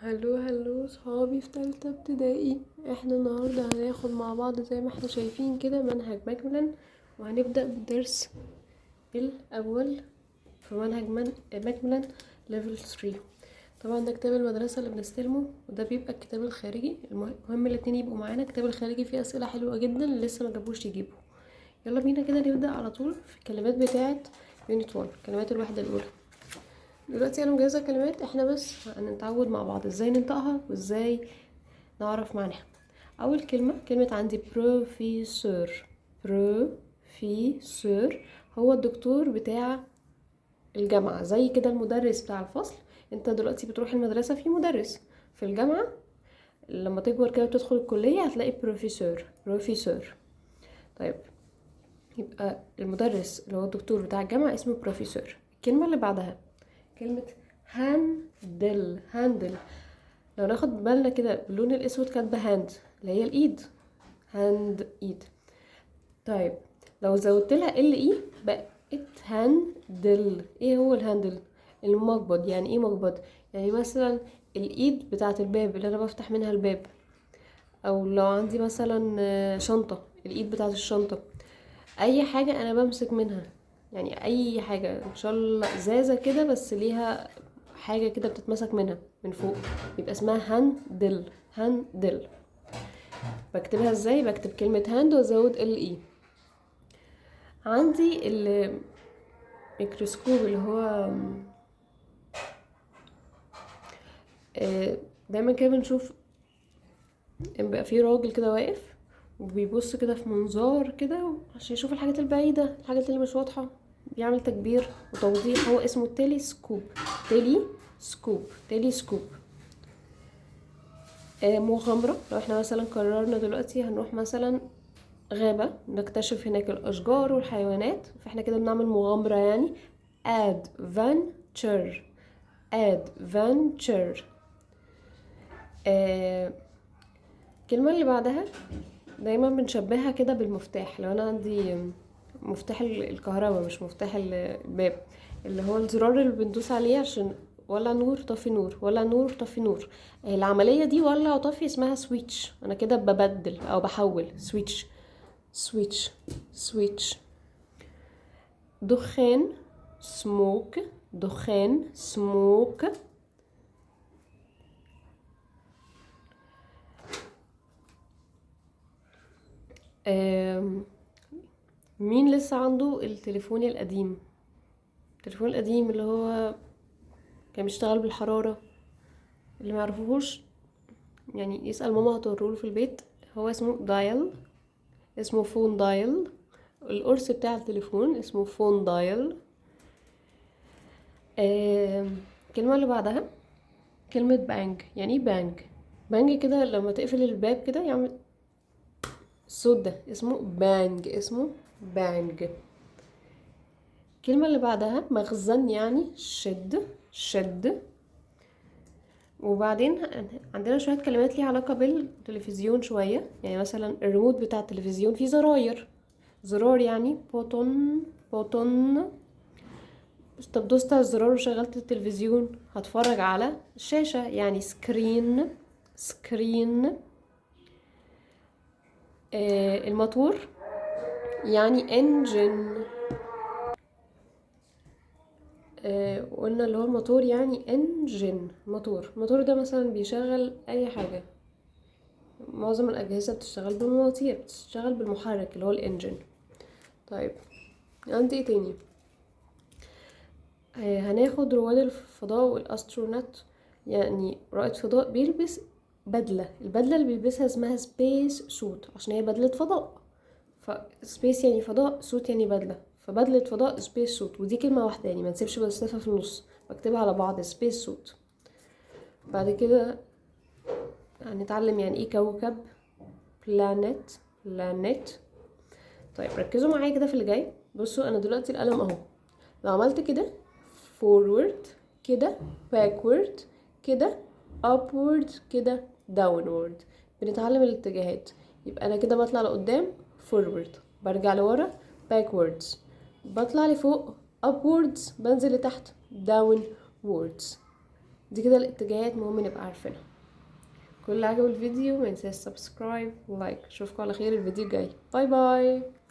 Hello hello صحابي في تالتة ابتدائي. احنا النهاردة هناخد مع بعض زي ما احنا شايفين كده منهج ماكميلان، وهنبدأ بالدرس الأول في منهج ماكميلان level 3. طبعا ده كتاب المدرسة اللي بنستلمه، وده بيبقى الكتاب الخارجي. المهم الاتنين يبقوا معانا. الكتاب الخارجي فيه أسئلة حلوة جدا لسه ما جابوش يجيبوا. يلا بينا كده نبدأ على طول في الكلمات بتاعة unit 1، كلمات الوحدة الأولى. دلوقتي أنا مجهزة كلمات، احنا بس هنتعود مع بعض ازاي ننطقها وازاي نعرف معناها. أول كلمة، كلمة عندي professeur. professeur هو الدكتور بتاع الجامعة، زي كده المدرس بتاع الفصل. انت دلوقتي بتروح المدرسة في مدرس، في الجامعة لما تكبر كده وتدخل الكلية هتلاقي professeur. professeur. يبقى المدرس اللي هو الدكتور بتاع الجامعة اسمه بروفيسور. الكلمة اللي بعدها كلمة handle. handle لو ناخد بالنا كده باللون الأسود كاتبة hand اللي هي الإيد، hand إيد. لو زودت لها ال إي بقت handle. إيه هو ال handle؟ المقبض. يعني إيه مقبض؟ يعني مثلا الإيد بتاعة الباب اللي أنا بفتح منها الباب، أو لو عندي مثلا شنطة، الإيد بتاعة الشنطة، أي حاجة أنا بمسك منها، يعني أي حاجة إن شاء الله إزازة كده بس ليها حاجة كده بتتمسك منها من فوق، يبقى اسمها handle. handle بكتبها إزاي؟ بكتب كلمة hand وأزود ال إي. عندي الميكروسكوب اللي هو، دايما كده بنشوف بيبقى فيه راجل كده واقف وبيبص كده في منظار كده عشان يشوف الحاجات البعيدة، الحاجات اللي مش واضحة، بيعمل تكبير وتوضيح. هو اسمه تلسكوب. تلسكوب. تلسكوب. مغامرة. لو احنا مثلا قررنا دلوقتي هنروح مثلا غابة نكتشف هناك الأشجار والحيوانات، فاحنا كده بنعمل مغامرة، يعني adventure. adventure. الكلمة اللي بعدها دايما بنشبهها كده بالمفتاح. لو أنا عندي مفتاح الكهرباء، مش مفتاح الباب، اللي هو الزرار اللي بندوس عليه عشان ولا نور طفي نور، ولا نور طفي نور، العملية دي ولا طفي اسمها switch. أنا كده ببدل أو بحول switch. switch. switch. دخان سموك. دخان سموك. مين لسه عنده التليفون القديم؟ التليفون القديم اللي هو كان بيشتغل بالحرارة، اللي ما يعرفوهوش يسأل ماما هتوروله في البيت. هو اسمه dial، اسمه phone dial. القرص بتاع التليفون اسمه phone dial. الكلمة اللي بعدها كلمة bang. يعني ايه bang؟ bang كده لما تقفل الباب كده يعمل الصوت ده، اسمه bang. اسمه bang. الكلمة اللي بعدها مخزن، يعني shed. shed. وبعدين عندنا شوية كلمات ليها علاقة بالتلفزيون شوية، يعني مثلا الريموت بتاع التلفزيون فيه زراير، زرار يعني button. button. طب دوست على الزرار وشغلت التلفزيون هتفرج على الشاشة، يعني screen. screen. الموتور يعني engine. قلنا اللي هو الموتور يعني engine، موتور. الموتور ده مثلا بيشغل اي حاجة، معظم الأجهزة بتشتغل بالمواتير، بتشتغل بالمحرك اللي هو ال engine. عندي ايه تاني؟ هناخد رواد الفضاء وال astronaut، يعني رائد فضاء بيلبس بدلة، البدلة اللي بيلبسها اسمها space suit عشان هي بدلة فضاء، ف space يعني فضاء، suit يعني بدلة، فبدلة فضاء space suit. ودي كلمة واحدة يعني ما نسيبش مسافة في النص، بكتبها على بعض space suit. بعد كده هنتعلم يعني ايه كوكب، planet. planet. ركزوا معايا كده في اللي جاي. بصوا انا دلوقتي القلم اهو، لو عملت كده forward كده backward كده upward كده downward، بنتعلم الاتجاهات. يبقى انا كده بطلع لقدام forward، برجع لورا backwards، بطلع لفوق upwards، بنزل لتحت downwards. دي كده الاتجاهات مهم نبقى عارفينها. كل اللي عجبه الفيديو ما ينساش subscribe و like. اشوفكم على خير الفيديو الجاي. bye bye.